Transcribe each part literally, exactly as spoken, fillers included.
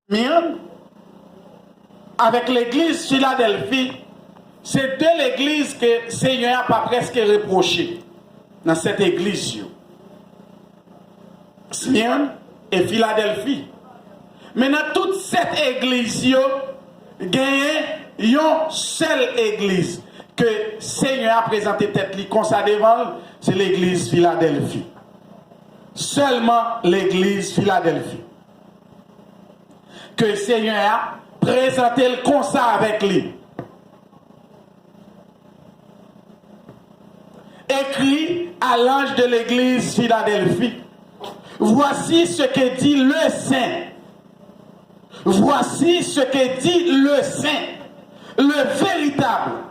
Smirn avèk legliz Filadèlfi, se de legliz ke Senyè a pa prèske repwoche nan sèt egliz yo, Smirn e Filadèlfi. Men nan tout sèt egliz yo, genyen yon sèl egliz ke Senyè a prezante tèt li konsa devan l, se legliz Filadèlfi. Sèlman legliz Filadèlfi. Ke Senyè a prezante l konsa avèk li. Écrit à l'ange de l'église Philadelphie, voici ce que dit le Saint. Voici ce que dit le Saint, le véritable,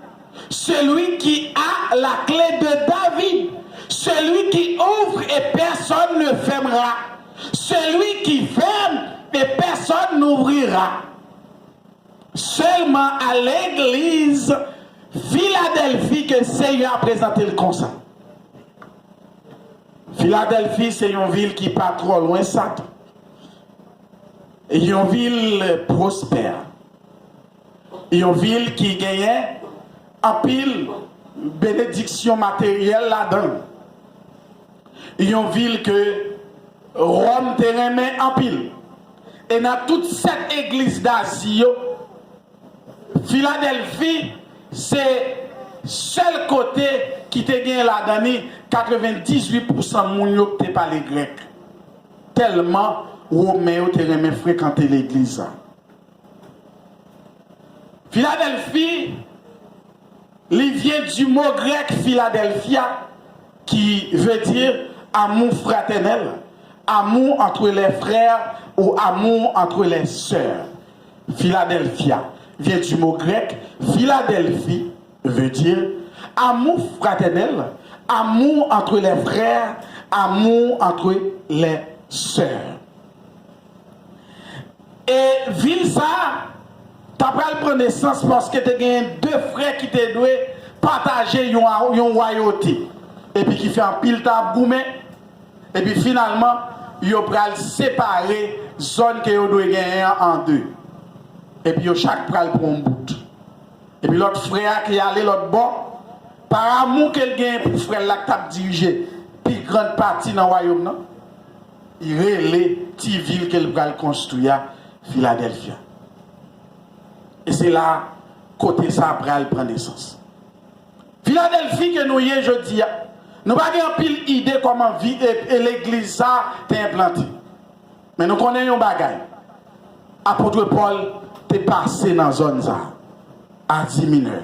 celui qui a la clé de David, celui qui ouvre et personne ne fermera, celui qui ferme et personne n'ouvrira. Sèlman a legliz Filadèlfi ke Senyè a prezante l konsa. Filadèlfi se yon vil ki pa twò lwen Satan. Yon vil pwospè. Yon vil ki genyen anpil benediksyon materyèl ladan l. Yon vil ke Wòm te renmen anpil. E nan tout sèt egliz Dazi yo, Filadèlfi se sèl kote ki te gen ladan li katrevendizuit pousan moun yo ki te pale grèk. Tèlman Women yo te renmen frekante legliz sa. Filadèlfi, li vyen di mo grèk Philadelphia, ki vle di amour fraternel, amour entre les frères ou amour entre les sœurs. Philadelphia vient du mot grec Philadelphie, veut dire amour fraternel, amour entre les frères, amour entre les sœurs. E vil sa a ta pral pran nesans paske te genyen de frè ki te dwe pataje yon, yon wayote. Epi ki fè anpil tan ap goumen. Epi finalman, yo pral separe zòn ke yo dwe genyen an, an de. Epi yo chak pral pran yon bout. Epi lòt frè a ki ale lòt bò, pa amou ke l genyen pou frè l la k t ap dirije pi grann pati nan wayòm nan, li rele ti vil ke l pral konstwi a Filadèlfya. E se la kote sa a pral pran nesans. Filadèlfi ke nou ye jodi a, nou pa gen anpil ide kòman vi, e, e legliz sa a te enplante. Men nou konnen yon bagay, apot Pòl te pase nan zòn sa a, Azi Minè.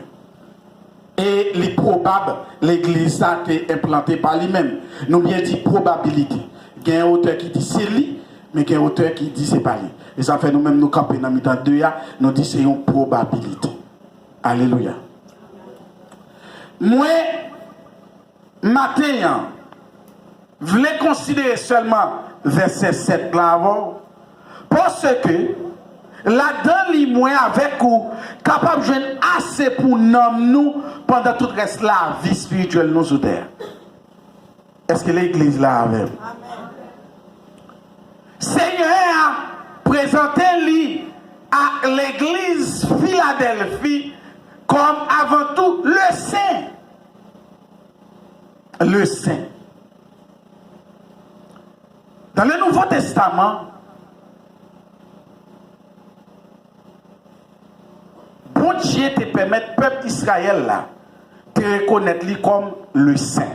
E li pwobab legliz sa a te enplante pa li menm. Nou byen di pwobabilite. Gen otè ki di se li, men gen otè ki di se pa li. E sa fè nou menm nou kanpe nan mitan de a, nou di se yon pwobabilite. Alelouya. Mwen, maten an, vle konsidere sèlman vèsè sèt la avè w, paske ladan li, mwen avèk ou kapab jwenn ase pou nanm nou pandan tout rès lavi espirityèl nou sou tè a. Èske legliz la avè m? Senyè a prezante li ak legliz Filadèlfi kòm avan tou le sen. Le sen. Dans le Nouveau Testament, Bondye te pèmèt pèp Izrayèl la te rekonèt li kòm le sen,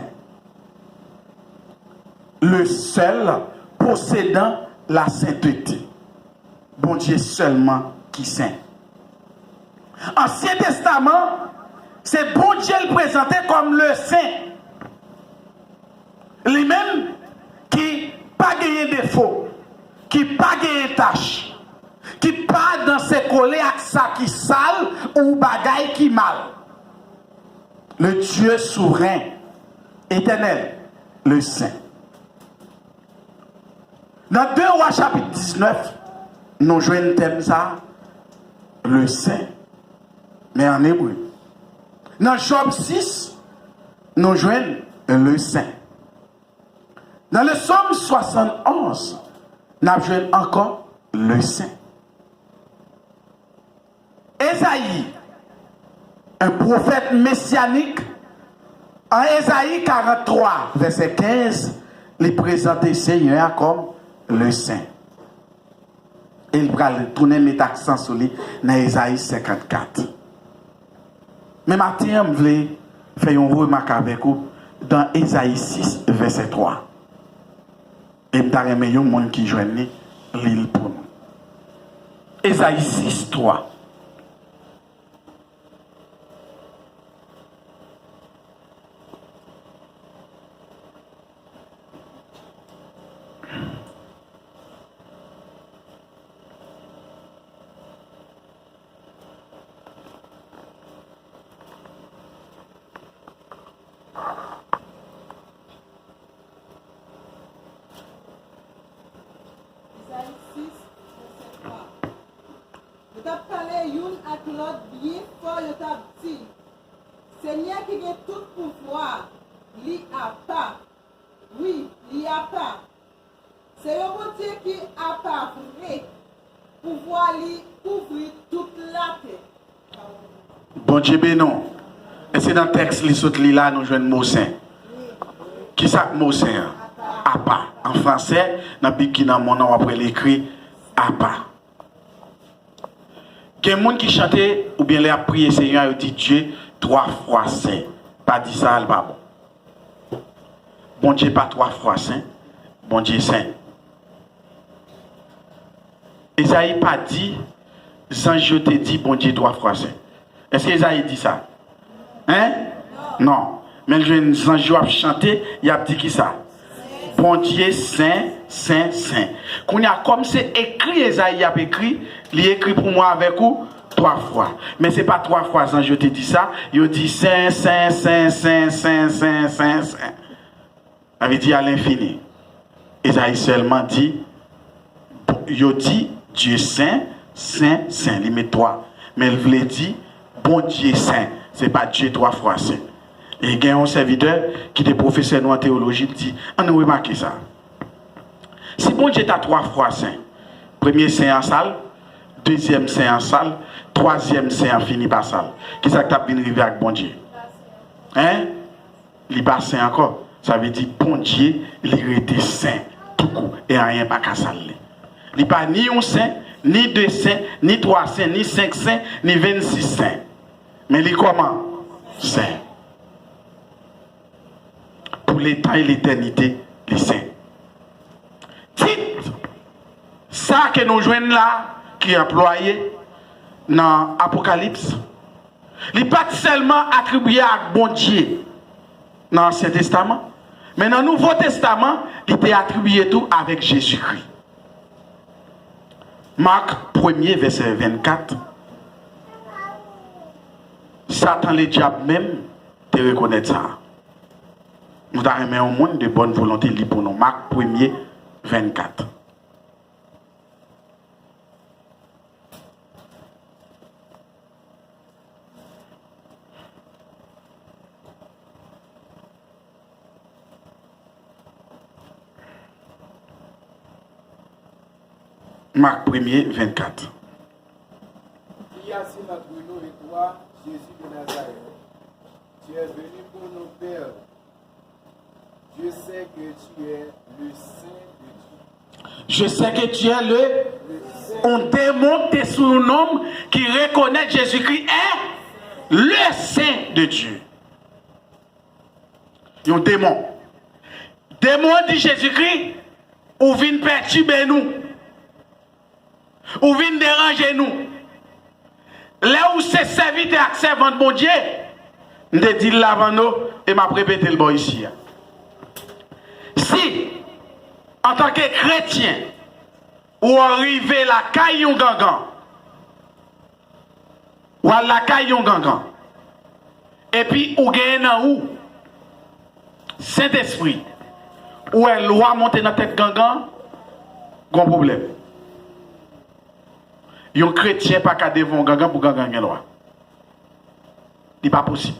le seul possédant la sainteté. Bondye sèlman ki sen. Ansyen Testaman, se Bondye l prezante kòm le sen. Li menm ki pa genyen defo, ki pa genyen tach, ki pa danse kole ak sa ki sal ou bagay ki mal. Le Dieu souverain, éternel, le Saint. Nan de Wa chapit diznèf, nou jwenn tèm sa, le Saint, men an ebre. Nan Jòb sis, nou jwenn le Saint. Nan le Sòm swasannonz, n ap jwenn ankò le Saint. Ezayi, un prophète messianique, an Ezayi karant twa, vèsè kenz, li prezante Senyè a kòm le Sen. E l pral tounen met aksan sou li nan Ezayi senkant kat. Men maten an, m vle fè yon remak avèk ou dan Ezayi sis, vèsè twa. E m ta renmen yon moun ki jwenn li, li l pou nou. Ezayi sis, twa. Ezayi sis, vèsè twa. Yo t ap pale youn ak lòt byen fò, yo t ap di, Senyè ki gen tout pouvwa, li apa. Wi, li apa. Se yon Bondye ki apa vre. Pouvwa li kouvri tout latè. Bondye beni w. E se nan tèks li sot li la nou jwenn mo sen. Kisa k mo sen an? Apa. An fransè, nan Bib ki nan men w nan, w ap wè l ekri apa. Gen moun ki chante oubyen lè y ap priye Senyè a, yo di Dye twa fwa sen. Pa di sa, l pa bon. Bondye pa twa fwa sen. Bondye sen. Ezayi pa di zanj yo te di Bondye twa fwa sen. Èske Ezayi di sa? Hein? Non. Men l jwenn zanj yo ap chante, y ap di kisa? Bondye sen, sen, sen. Kounye a, kòm se ekri Ezayi ap ekri, li ekri pou mwen avèk ou twa fwa. Men se pa twa fwa zanj yo te di sa, yo di sen, sen, sen. Sa vle di a lenfini. Ezayi sèlman di, bon, yo di, Dye sen, sen, sen. Li met twa. Men l vle di, Bondye sen. Se pa Dye twa fwa sen. E gen yon sèvitè ki te pwofesè nou an teyoloji, l di, ann nou remake sa. Si Bondye ta twa fwa sen, premye sen an sa l, dezyèm sen an sa l, twazyèm sen an fini pa sa l, kisa k t ap vin rive ak Bondye? Hein? Li pa sen ankò. Sa vle di Bondye, li rete sen toukou. E anyen pa ka sal li. Li pa ni yon sen, ni de sen, ni twa sen, ni senk sen, ni vennsis sen. Men li kòman? Sen. Pou letan e letènite, li sen. Tit sa ke nou jwenn la, ki anplwaye nan Apokalips, li pa t sèlman atribye ak Bondye nan Ansyen Testaman, men nan Nouvo Testaman, li te atribye tou avèk Jezikri. Mak premye, vèsè vennkat, Satan Ledyab menm te rekonèt sa. Nou ta renmen yon moun de bòn volonte li pou nou. Mak premye, vennkat. Mak premye, vennkat. Qui y a-t-il entre nous et toi, Jésus de Nazareth? Tu es venu pour nous perdre. Dieu sait que tu es le Saint de Dieu. Je sais que tu es le, yon demon ki te sou yon nonm ki rekonèt Jezikri est le Saint de Dieu. Yon demon. Demon an di Jezikri, ou vin pètibe nou. Ou vin deranje nou. Lè ou se sèvitè ak sèvant Bondye, m te di l la, Vanno, e m ap repete l bò isi a. Si, antanke kretyen, ou rive lakay yon gangan, w al lakay yon gangan, epi ou genyen nan ou Sentespri, ou wè lwa monte nan tèt gangan, gon pwoblèm. Yon kretyen pa ka devan yon gangan pou gangan gen lwa. Li pa posib.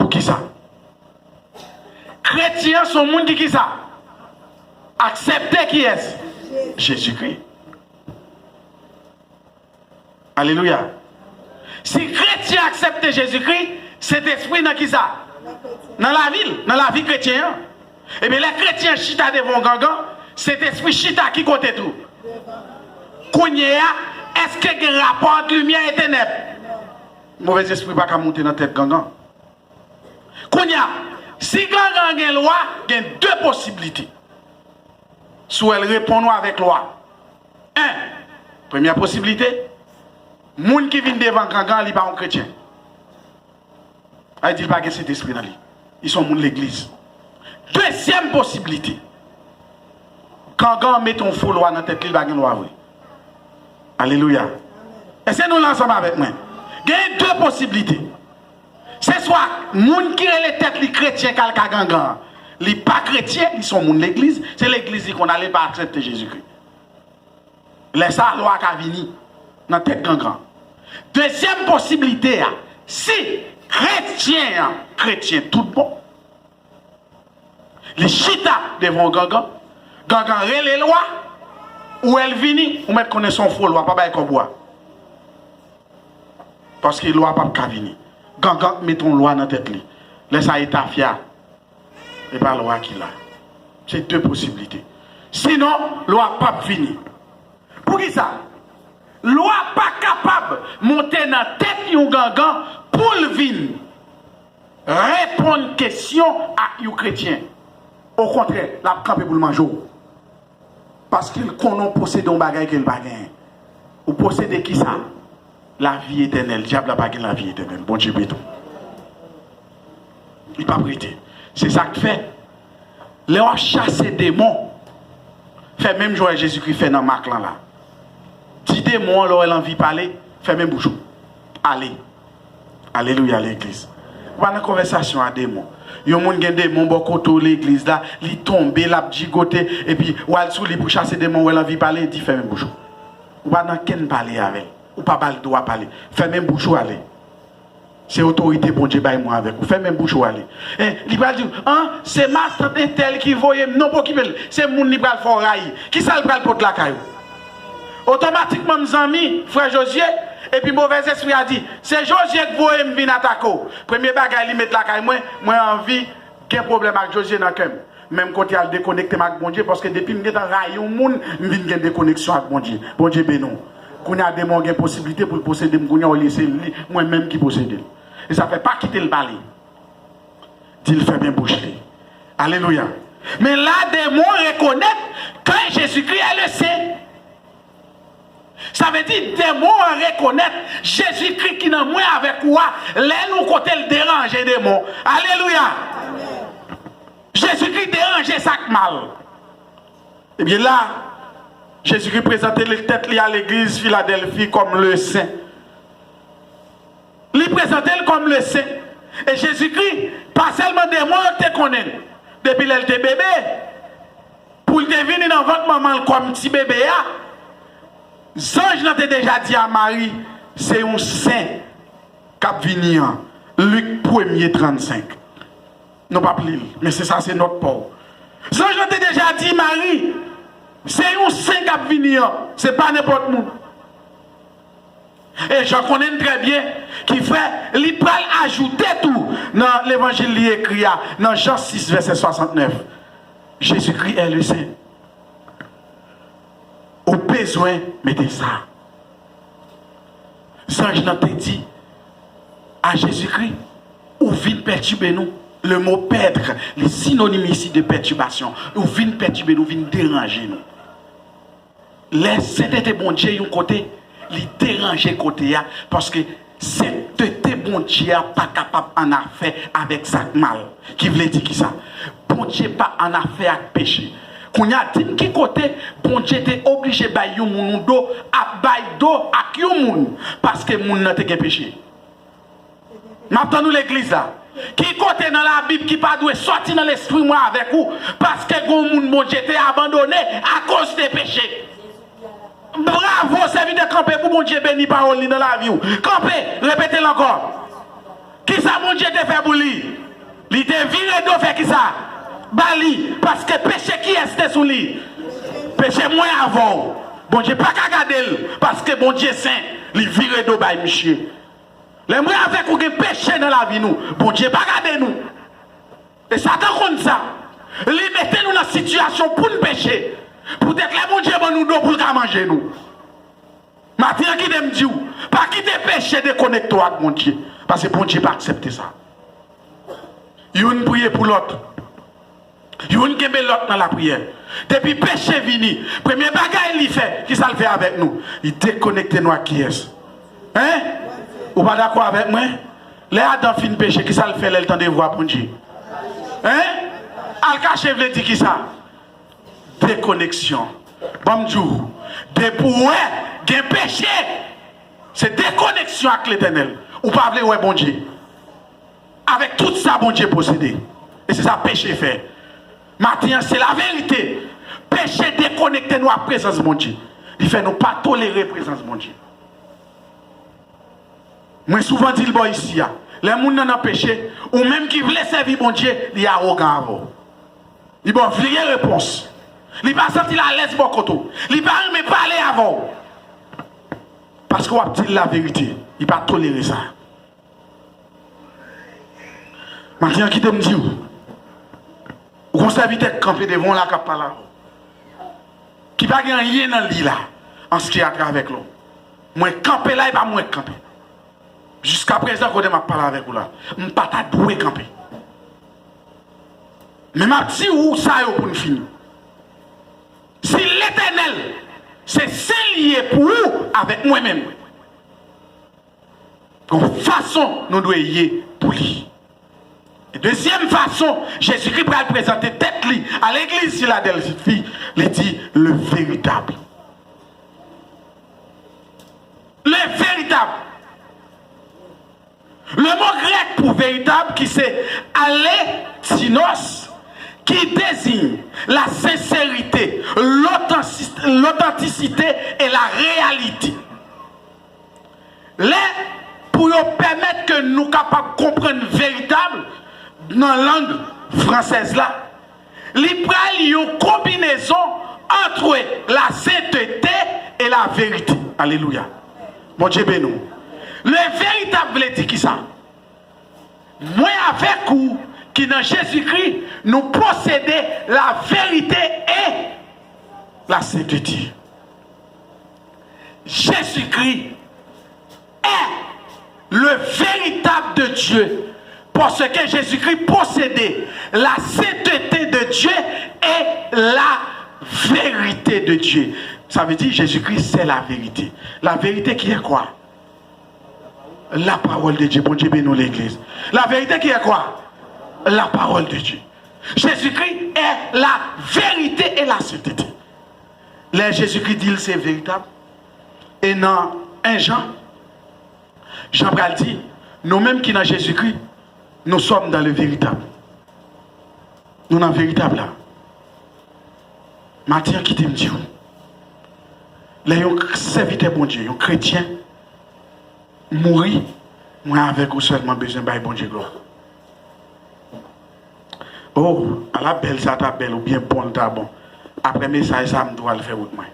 Poukisa? Kretyen an se yon moun ki kisa? Aksepte kiyès? Jezikri. Alelouya. Si kretyen aksepte Jezikri, Sentespri nan kisa? Nan lavi l, nan lavi kretyen an. Ebyen, lè kretyen an chita devan yon gangan, Sentespri chita ki kote tou? Kounye a, èske gen rapò ant limyè e tenèb? Movèzespri pa ka monte nan tèt gangan. Kounye a, si gangan gen lwa, gen de posiblite. Si w wè l reponn ou avèk lwa. En, premyè posiblite, moun ki vin devan gangan, li pa yon kretyen. Sa vle di li pa gen Sentespri nan li. Li se yon moun legliz. Dezyèm posiblite, gangan mete yon fo lwa nan tèt li, li pa gen lwa vre. Alelouya. Èske nou la ansanm avèk mwen? Gen de posiblite. Se swa moun ki rele tèt li kretyen k al ka gangan an, li pa kretyen, li se yon moun legliz, se legliz li konn ale, li pa aksepte Jezikri. Lè sa a, lwa ka vini nan tèt gangan. Dezyèm posiblite a, si kretyen an kretyen tout bon, li chita devan yon gangan, gangan rele lwa, ou wè l vini, ou mèt konnen se yon fo lwa, pa bay kòb ou a. Paske lwa p ap ka vini. Gangan mete yon lwa nan tèt li. Lè sa e tafya, e pa lwa ki la. Se de posiblite. Sinon, lwa p ap vini. Poukisa? Lwa pa kapab monte nan tèt yon gangan pou l vin reponn kesyon a yon kretyen. Okontrè, l ap kanpe pou l manje w. Paske l konnen w posede yon bagay ke l pa genyen. Ou posede kisa? Lavi etènèl. Dyab la pa gen lavi etènèl. Bondye beni w. Li p ap rete. Se sa k fè, lè w ap chase demon, fè menm jan Jezikri fè nan Mak lan la. Di demon an, lè w wè l anvi pale, fèmen bouch ou. Ale. Alelouya, legliz. Ou pa nan konvèsasyon a demon. Yon moun gen demon bò kote w legliz la, li tonbe, l ap jigote, epi w al sou li pou chase demon, w wè l anvi pale, di fèmen bouch ou. Ou pa nan kenn pale avè l. Ou pa ba l dwa pale. Fèmen bouch ou ale. Se otorite Bondye bay mwen avèk ou. Fèmen bouch ou ale. E, li pral di w, an, se matant entèl ki voye m. Non, pa okipe l. Se moun li pral fè w rayi. Kisa l pral pot lakay ou? Otomatikman, m zanmi, frè Jozye, epi movèzespri a di, se Jozye k voye m vin atake w. Premye bagay li met lakay mwen, mwen anvi gen pwoblèm ak Jozye nan kè m. Menm kote al dekonekte m ak Bondye, paske depi m gentan rayi yon moun, m vin gen dekoneksyon ak Bondye. Bondye beni w. Kounye a, demon an gen posiblite pou l posede m kounye a, olye se li, mwen menm ki posede l. E sa fè pa kite l pale. Di l fèmen bouch li. Alelouya. Men la, demon rekonèt ke Jezikri est le Saint. Sa vle di, demon an rekonèt Jezikri ki nan mwen avèk ou a, lè l yon kote l deranje demon. Alelouya! Jezikri deranje sa k mal. Ebyen la, Jezikri prezante tèt li a legliz Filadèlfi kòm le Sen. Li prezante l kòm le Sen. E Jezikri, pa sèlman demon yo te konnen l, depi lè l te bebe, pou l te vini nan vant manman l kòm ti bebe a, zanj lan te deja di a Mari, se yon sen k ap vini an. Lik premye trannsenk. Nou p ap li l, men se sa, se nòt pa w. Zanj lan te deja di Mari, se yon sen k ap vini an, se pa nenpòt moun. E Jan konnen n trè byen, ki fè li pral ajoute tou nan levanjil li ekri a, nan Jan sis, vèsè swasantnèf. Jezikri est le Sen. Ou bezwen mete sa. Zanj lan te di a Jezikri, ou vin pètibe nou. Le mo perdre, li sinonim isi de perturbation. Ou vin pètibe nou, ou vin deranje nou. Lè sentete Bondye yon kote, li deranje kote a, paske sentete Bondye a pa kapab annafè avèk sa k mal. Ki vle di kisa? Bondye pa annafè ak peche. Kounye a, di m ki kote Bondye te oblije bay yon moun yon do, ap bay do ak yon moun, paske moun nan te gen peche. M ap tann ou legliz la. Ki kote nan Labib ki pa dwe sòti nan lespri mwen avèk ou, paske gen yon moun Bondye te abandone akoz de peche? Bravo, sèvitè, kanpe pou Bondye beni pawòl li nan lavi w. Kanpe, repete l ankò. Kisa Bondye te fè pou li? Li te vire do fè kisa? Ba li, paske peche kiyès te sou li? Peche mwen avè w. Bondye pa ka gade l, paske Bondye sen. Li vire do bay misye. Lè mwen avèk ou gen peche nan lavi nou, Bondye pa gade nou. E Satan konn sa. Li mete nou nan sitiyasyon pou n peche. Poutèt lè Bondye ban nou do pou l ka manje nou. Maten an kite m di w, pa kite peche dekonekte w ak Bondye. Paske Bondye pa aksepte sa. Youn priye pou lòt. Youn kenbe lòt nan lapriyè. Depi peche vini, premye bagay li fè, kisa l fè avèk nou? Li dekonekte nou ak kiyès? Hein? Ou pa dakò avèk mwen? Lè Adan fin peche, kisa l fè lè l tande vwa Bondye? Hein? Al kache vle di kisa? Dekoneksyon. Ban m di w, depi w wè gen peche, se dekoneksyon ak Letènèl. Ou pa vle wè Bondye. Avèk tout sa Bondye posede. E se sa peche fè. Maten an, se laverite. Peche dekonekte nou ak prezans Bondye. Li fè nou pa tolere prezans Bondye. Mwen souvan di l bò isi a. Lè moun nan nan peche, ou menm ki vle sèvi Bondye, li awogan avè w. Li ba w vye repons. Li pa santi l alèz bò kote w. Li pa renmen pale avè w. Paske w ap di l laverite. Li pa tolere sa. Maten an, kite m di w. Ou gon sèvitè k kanpe devan w la k ap pale avè w. Ki pa gen anyen nan li la, an ce qui a travers l. Mwen kanpe la, e pa mwen k kanpe. Jiskaprezan, kote m ap pale avèk ou la, m pa ta dwe kanpe. Men m ap di ou sa yo pou n fini. Si Letènèl, se sen li ye pou ou avèk mwen menm. Gon fason nou dwe ye pou li. E dezyèm fason, Jezikri pral prezante tèt li a legliz Filadèlfi, li di, le véritable. Le véritable. Le mo grèk pou veritab ki se aletinos, ki désigne la sincérité, l'authenticité et la réalité. Lè pou yo pèmèt ke nou kapab konprann veritab nan lang fransèz la, li pral yon konbinezon entre la sainteté et la vérité. Alelouya. Bondye beni w. Le veritab vle di kisa? Mwen avèk ou ki nan Jezikri, nou posede la verite e la sentete. Jezikri est le véritable de Dieu. Parce que Jésus-Christ possédait la sainteté de Dieu et la vérité de Dieu. Ça veut dire Jésus-Christ, c'est la vérité. La vérité qui est quoi? La parole de Dieu. Bondye beni w, legliz. La vérité qui est quoi? La parole de Dieu. Jésus-Christ est la vérité et la sainteté. Lè Jezikri di l se veritab, e nan en Jan, Jan pral di, nou menm ki nan Jezikri, nous sommes dans le véritable. Nou nan veritab la. Maten an, kite m di w, lè yon sèvitè Bondye, yon kretyen, mouri, mwen avèk ou sèlman bezwen bay Bondye glwa. Oh, ala bèl sa ta bèl, oubyen bon l ta bon. Apre mesaj sa, m tou al fè wout mwen.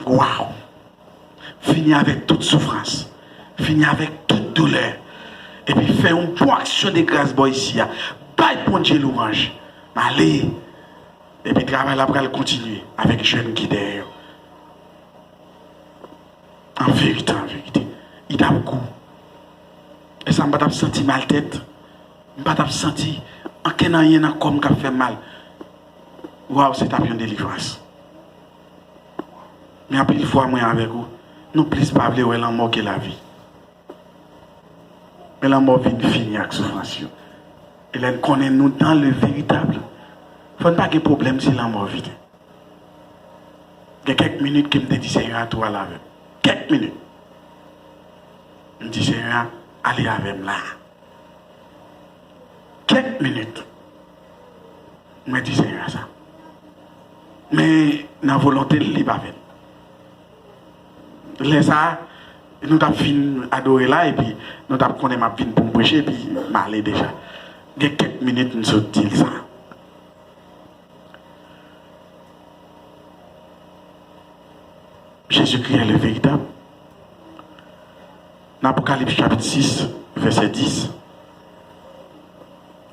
Waw! Fini avèk tout soufrans. Fini avèk tout doulè. Epi fè yon bon aksyon de gras bò isi a. Bay Bondye lwanj. M ale. Epi travay la pral kontinye avèk jèn ki dèyè yo. An verite, an verite, li t ap gou. E sa m pa t ap santi mal tèt. M pa t ap santi ankenn anyen nan kò m k ap fè m mal. Waw, se t ap yon delivrans. Men anpil fwa, mwen avèk ou, nou plis pa vle wè lanmò ke lavi. Men lanmò vin fini ak soufrans yo. E lè n konnen nou dans le véritable, fò n pa gen pwoblèm si lanmò vini. Gen kèk minit ke m te di Senyè a tou al avè m. Kèk minit. M di Senyè a, ale avè m la. Kèk minit. Mwen di Senyè a sa. Men nan volonte l, li pa fèt. Lè sa a, nou t ap fin adore la, epi nou t ap konnen m ap vin pou m preche, epi m ale deja. Gen kèk minit, m sot di l sa. Jésus-Christ est le véritable. Dans Apocalypse chapitre six, verset dix,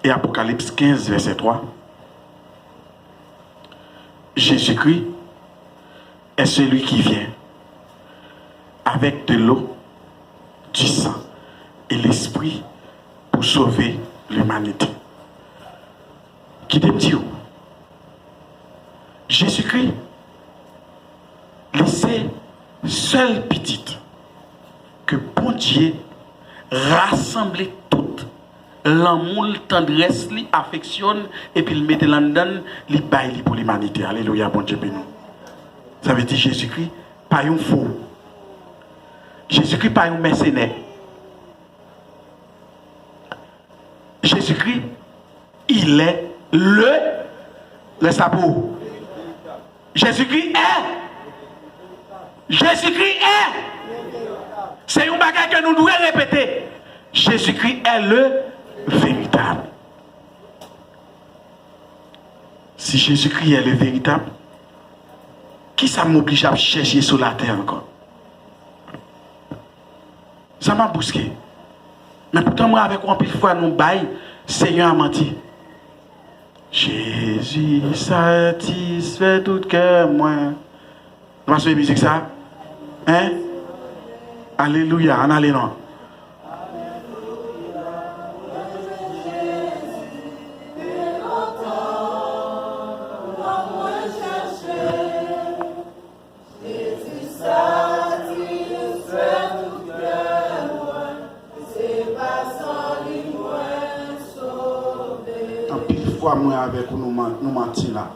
et Apocalypse quinze, verset trois, Jésus-Christ est celui qui vient avec de l'eau, du sang et l'esprit pour sauver l'humanité. Kite m di w, Jezikri, li se sèl pitit ke Bondye rasanble tout lanmou l, tandrès li, afeksyon l, epi l mete l anndan l, li bay li pou limanite. Alelouya, Bondye beni w. Sa vle di Jezikri pa yon fou. Jezikri pa yon mèsenè. Jezikri, il est le, rès la pou ou. Jezikri est. Jezikri est. Se yon bagay ke nou dwe repete. Jezikri est le véritable. Si Jezikri est le véritable, kisa m oblije ap chèche sou latè ankò? Sa m ap bouske. Men poutan mwen avèk ou anpil fwa nou bay Senyè a manti. Jezi satisfè tout kè mwen. Nou pa sonje mizik sa? Hein? Alelouya, ann ale non. Jezi satisfè tout kè mwen, se pa san li mwen sove. Anpil fwa mwen avèk ou nou man-, nou manti la.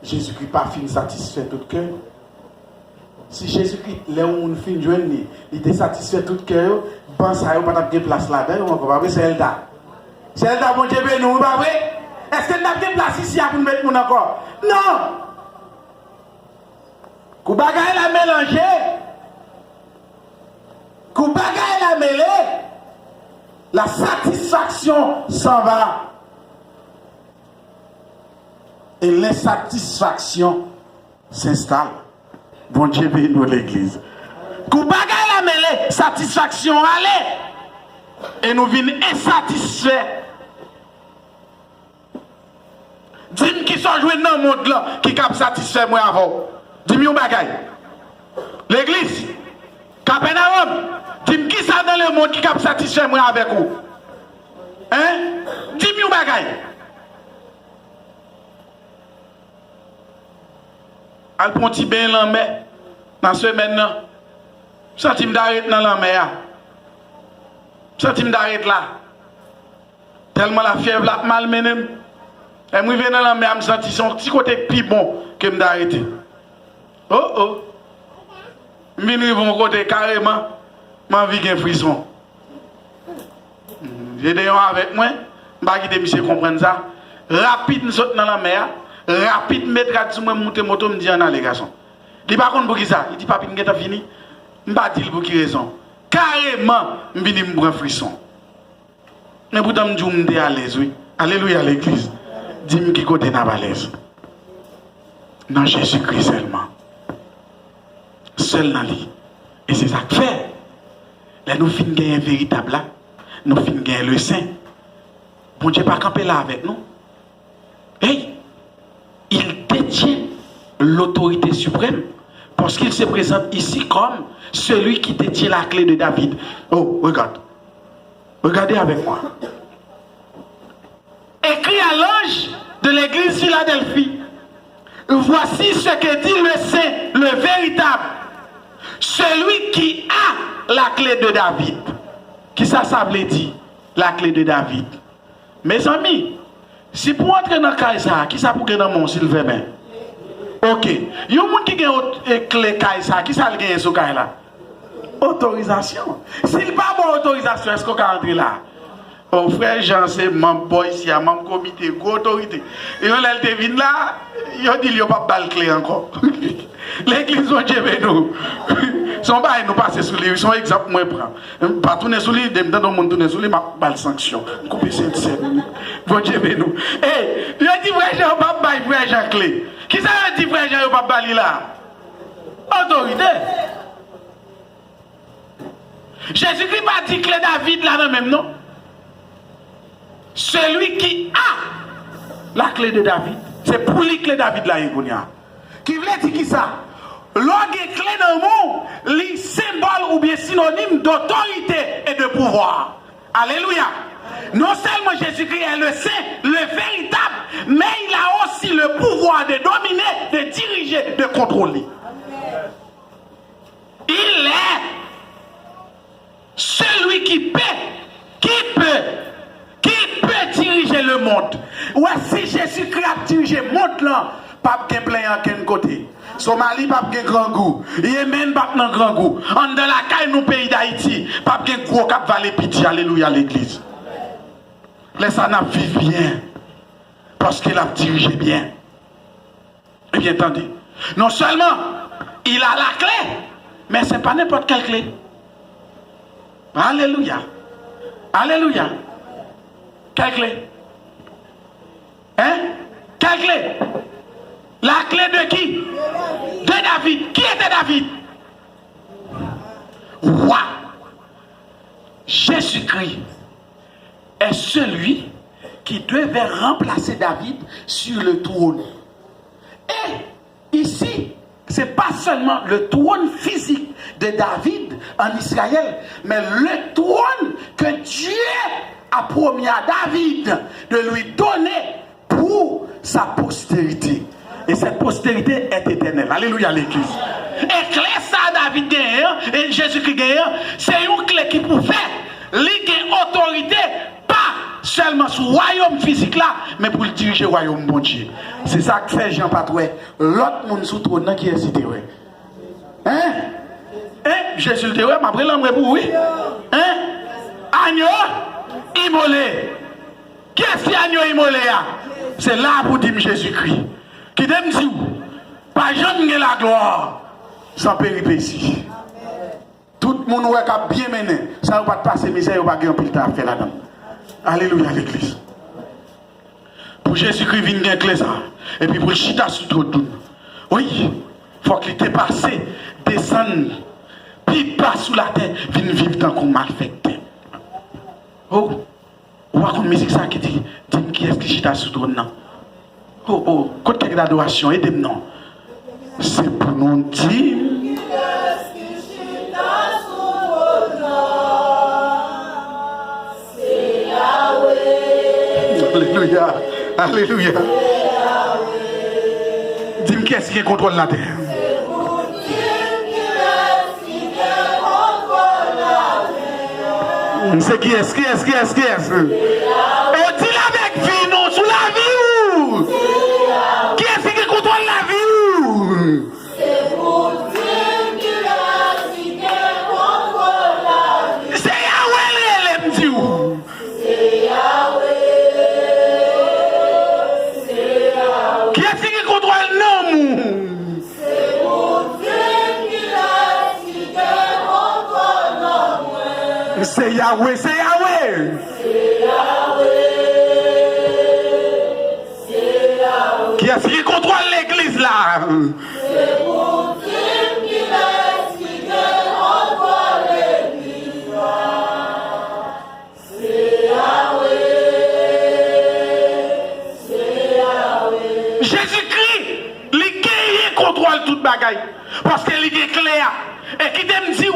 Jezikri pa fin satisfè tout kè. Si Jezikri, lè yon moun fin jwenn li, li te satisfè tout kè yo, ban sa yo pa t ap gen plas ladan yo ankò, pa vre, sè Elda? Sè Elda, Bondye beni w, wi, pa vre? Èske n t ap gen plas isi a pou n met moun ankò? Non! Kou bagay la melanje, kou bagay la mele, la satisfaction s'en va. Et l'insatisfaction s'installe. Bondye beni w, legliz. Kou bagay la mele, satisfaksyon ale. E nou vin ensatisfè. Di m kisa w jwenn nan mond lan ki kab satisfè mwen avè w. Di m yon bagay. Legliz, Kapènawòm, di m kisa nan lemonn ki kab satisfè mwen avèk ou. Hein? Di m yon bagay. Al pran yon ti benyen lanmè nan semèn nan. M santi m ta ret nan lanmè a. M santi m ta ret la. Tèlman lafyèv la ap malmennen m. Lè m rive nan lanmè a, m santi se yon ti kote k pi bon ke m ta rete. Oh, oh. M vin rive yon kote kareman, m anvi gen frison. Jedeyon avèk mwen, m pa kite misye konprann sa. Rapid, m sot nan lanmè a. Rapid, m met rad sou mwen, m moute moto, m di, ann ale, gason. Li pa konn poukisa. Li di, papi, m gentan fini. M pa di l pou ki rezon. Kareman, m vini, m pran frison. Men poutan, m di w, m te alèz, wi. Alelouya, legliz. Di m ki kote n ap alèz. Nan Jezikri sèlman. Sèl nan li. E se sa k fè, lè nou fin genyen veritab la, nou fin genyen le sen, Bondye pa kanpe la avèk nou. Hey, il détient l'autorité suprême parce qu'il se présente ici comme celui qui détient la clé de David. Oh, regarde. Regardez avec moi. Écris à l'ange de l'église Philadelphie, voici ce que dit le saint, le véritable, celui qui a la clé de David. Kisa sa vle di, la clé de David? Mezanmi, si pou w antre nan kay sa a, kisa pou gen nan men w si l fèmen? Oke. Yon moun ki gen ot-, e, kle kay sa a, kisa l genyen sou kay la? Otorizasyon. Si l pa ba w otorizasyon, èske w ka antre la? O, frè Jan se manm bò isi a, manm komite, gwo otorite. E yon lè l te vin la, yo di l yo p ap ba l kle ankò. Legliz, Bondye beni w. Se yon bagay nou pase sou li, wi, se yon egzanp mwen pran. M pa tounen sou li, depi m tande yon moun tounen sou li, m ap ba l sanksyon. M koupe senti sèn. Bondye beni w. Ey, yo di frè Jan yo p ap bay frè Jan kle. Kisa yo di frè Jan yo p ap ba li la? Otorite. Jezikri pa di kle David la nan men m non. Celui qui a la clé de David. Se pou li kle David la ye kounye a. Ki vle di kisa? Lè w gen kle nan men w, li senbòl oubyen sinonim dotorite e de pouvwa. Alelouya! Non seulement Jésus-Christ est le saint, le véritable, mais il a aussi le pouvoir de dominer, de diriger, de contrôler. Il est celui qui peut, qui peut, qui peut diriger le monde. Ou wè, si Jezikri ap dirije mond lan, p ap gen plenyen ankenn kote. Somali p ap gen grangou. Yemen p ap nan grangou. Anndan lakay nou, peyi Dayiti, p ap gen gwo k ap vale piti. Alelouya, legliz. Lè sa a, n ap viv byen. Paske l ap dirije byen. Ebyen, tande. Non sèlman il a la clé, men se pa nenpòt kèl kle. Alelouya. Alelouya. Kèl kle? Hein? Kèl kle? La clé de qui? De David. Qui était David? Roi. Jésus-Christ est celui qui devait remplacer David sur le trône. Et ici, c'est pas seulement le trône physique de David en Israël, mais le trône que Dieu a promis à David de lui donner pour sa postérité. Et cette postérité est éternelle. Alelouya, legliz. E kle sa David genyen an, e Jezikri genyen an, se yon kle ki pou fè li gen otorite pa sèlman sou wayòm fizik la, men pou l dirije wayòm Bondye. Se sa k fè Jan pa t wè lòt moun sou twòn nan, kiyès li te wè? Hein? Hein? Jezi l te wè, m ap rele anmwe pou ou, wi. Hein? Anyo imole. Kiyès ki anyo imole a? Se la pou di m Jezikri. Kite m di w, pa janm gen laglwa san peripesi. Tout moun ou wè k ap byen mennen, sa yo pa t pase mizè, yo pa gen anpil tan ap fè ladan l. Alelouya, legliz. Pou Jezikri vin gen kle sa, epi pou l chita sou twòn nou, wi, fòk li te pase, desann pi ba sou latè, vin viv tankou malfektè. Oh, ou pa konn mizik sa ki di, di m kiyès ki chita sou twòn nan? Oh, oh, kot kèk dadorasyon? Ede m non. Se pou nou di m. Alelouya. Alelouya. Di m kiyès ki gen kontwòl latè. Se kiyès, kiyès, kiyès, kiyès? E di l avèk vi nou, sou lavi ou. Kiyès ki gen kontwòl lavi ou? Se Yawe l rele, m di w. Kiyès ki gen kontwòl nanm ou? Se Yawe, se Yawe. Kiyès ki gen kontwòl legliz la? Jezikri, li genyen kontwòl tout bagay. Paske li gen kle a. E kite m di w,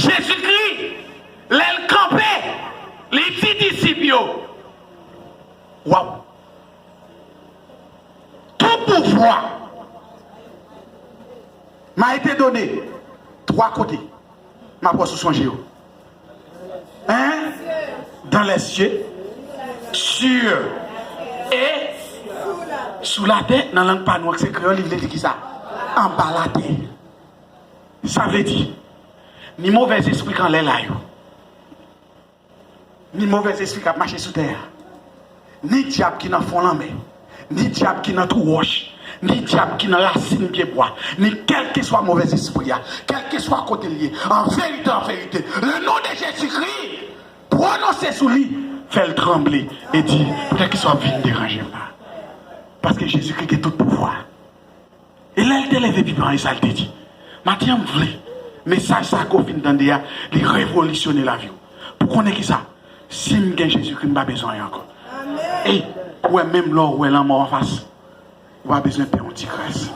Jezikri, lè l kanpe, li di disip yo, waw! Tout pouvwa m'a été donné. Twa kote. M ap wè si w sonje yo. Hein? Dans les cieux, sur, et sou latè, nan lang pa nou an, se kreyòl, li vle di kisa? Anba latè. Sa vle di, ni movèzespri k anlè la yo, ni movèzespri k ap mache sou tè a, ni dyab ki nan fon lanmè, ni dyab ki nan twou wòch, ni dyab ki nan rasin pyebwa, ni kèlkeswa movèzespri a, kèlkeswa kote l ye, an verite, an verite, le non de Jezikri, pwononse sou li, fè l tranble, e di, poutèt kisa w ap vin deranje m la? Paske Jezikri gen tout pouvwa. E lè l te leve pi ba, e sa l te di? Maten an, m vle mesaj sa ke w fin tande a, li revolisyone lavi w. Pou konnen kisa, si m gen Jezikri, m pa bezwen anyen ankò. Ey, ou wè, menm lè w wè lanmò anfas, ou pa bezwen pè yon ti kras.